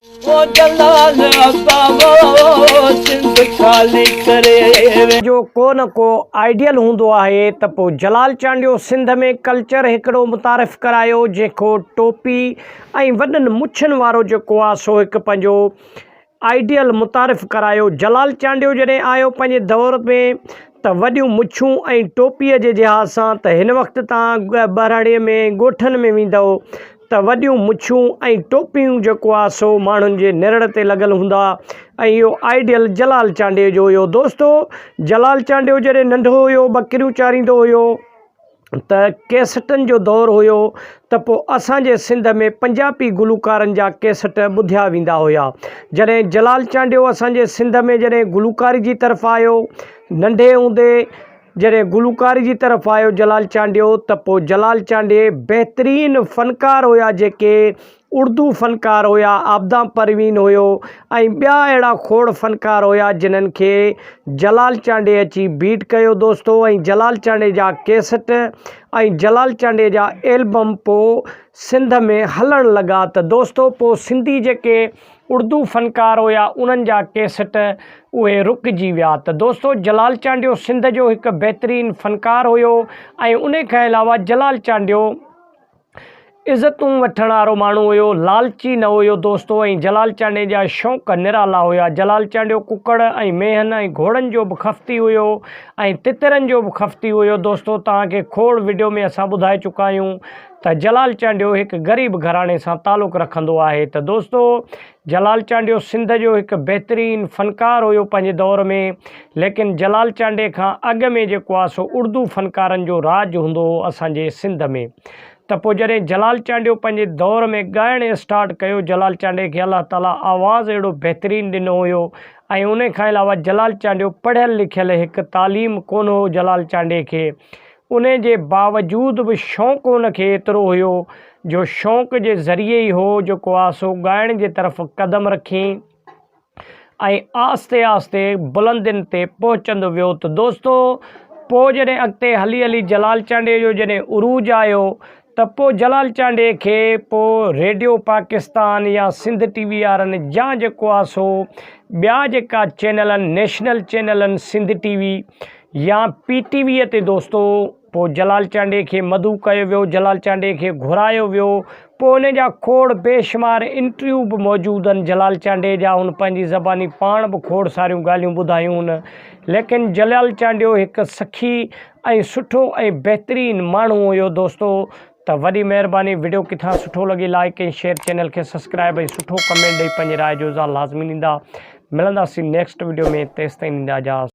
او جلال ابا سنڌ خالي ڪري وي. جو ڪو نه ڪو آئيڊيل هوندو آهي ته پو جلال چانڊيو سنڌ ۾ ڪلچر هڪڙو متعارف ڪرايو جنهن کو ٽوپي ۽ وڏن مڇن وارو جيڪو آ سو هڪ پنهنجو آئيڊيل متعارف ڪرايو جلال چانڊيو جڏهن آيو پنهنجي دور ۾ ته وڏيون مڇون ۽ ٽوپيء جي جهاز سان ته هن وقت تان ٻهراڙيء ۾ ڳوٺن ۾ ويندؤ ته وڏيون مڇون ۽ ٽوپيون جيڪو آ سو ماڻهن جي نرڙ تي لڳل هوندا ۽ اهو آئيڊيل جلال چانڊيي جو هيو دوستو جلال چانڊيو جڏهن ننڍو هيو ٻڪريون چاريندو هيو ته ڪيسٽن جو دور هيو ته پوء اسان جي سنڌ ۾ پنجابي گلوڪارن جا ڪيسٽ ٻڌيا ويندا هيا جڏهن جلال چانڊيو اسان جي سنڌ ۾ جڏهن گلوڪاري جي طرف آيو ننڍي هوندي جڏهن گلوڪاري جي طرف آيو جلال چانڊيو ته پوء جلال چانڊيي بهترين فنڪار هيا جيڪي اردو فنڪار هيا عابده پروين هيو ۽ ٻيا اهڙا کوڙ فنڪار هيا جنھن کي جلال چانڊيي اچي بيٽ ڪيو دوستو ۽ جلال چانڊيي جا ڪيسٽ ۽ جلال چانڊيي جا ايلبم پو سنڌ ۾ هلڻ لڳا ته دوستو پو سنڌي جيڪي اردو فنڪار هيا انهن جا ڪيسٽ اهي رڪجي ويا ته دوستو جلال چانڊيو سنڌ جو هڪ بهترين فنڪار هيو ۽ انهي کان علاوه جلال چانڊيو عزتون وٺڻ وارو ماڻهو هيو، لالچي نه هيو دوستو ۽ جلال چانڊيي جا شوق نرالا هيا، جلال چانڊيو ڪڪڙ ۽ مينهن ۽ گهوڙن جو به خفتي هيو ۽ تترن جو به خفتي هيو دوستو توهان کي کوڙ وڊيو ۾ اسان ٻڌائي چڪا آهيون ته جلال چانڊيو هڪ غريب گهراڻي سان تعلق رکندو آهي ته دوستو جلال چانڊيو سنڌ جو هڪ بهترين فنڪار هيو پنهنجي دور ۾ ليڪن جلال چانڊيي کان اڳ ۾ جيڪو آهي سو اردو فنڪارن جو راڄ هوندو هو اسان جي سنڌ ۾. ته پوء جڏهن جلال چانڊيو پنهنجي دور ۾ ڳائڻ اسٽارٽ ڪيو جلال چانڊيي کي الله تعالي آواز اهڙو بهترين ڏنو هيو ۽ انهي کان علاوه جلال چانڊيو پڙهيل لکيل هڪ تعليم ڪونه هو جلال چانڊيي کي انهي جي باوجود به شوق ان کي ايترو هيو جو شوق جي ذريعي ئي هو جيڪو آ سو ڳائڻ جي طرف قدم رکين ۽ آهستي آهستي بلندين تي پهچندو ويو ته دوستو پوء جڏهن اڳتي هلي هلي جلال چانڊيي جو جڏهن عروج آيو ته پوء جلال چانڊيي کي پوء ريڊيو پاڪستان يا سنڌ ٽي وي وارن يا جيڪو آ سو ٻيا جيڪا چينل آهن نيشنل چينل آهن سنڌ ٽي وي يا پي ٽي وي تي دوستو پوء جلال چانڊيي کي مدعو ڪيو ويو، جلال چانڊيي کي گهرايو ويو، پوء ان جا کوڙ بيشمار انٽريو به موجود آهن جلال چانڊيي جا، هن پنهنجي زباني پاڻ به کوڙ ساريون ڳالهيون ٻڌايون هن، ليڪن جلال چانڊيو هڪ سخي ۽ سٺو ۽ بهترين ماڻهو هيو دوستو ته وڏي مهرباني وڊيو ڪٿان سٺو لڳي لائيڪ ۽ شيئر چينل کي سسڪرائب ۽ سٺو ڪمينٽ ڏئي پنهنجي راء جو اظهار لازمي ڏيندا ملنداسين نيڪسٽ وڊيو ۾ تيستائين ڏيندا اجازت.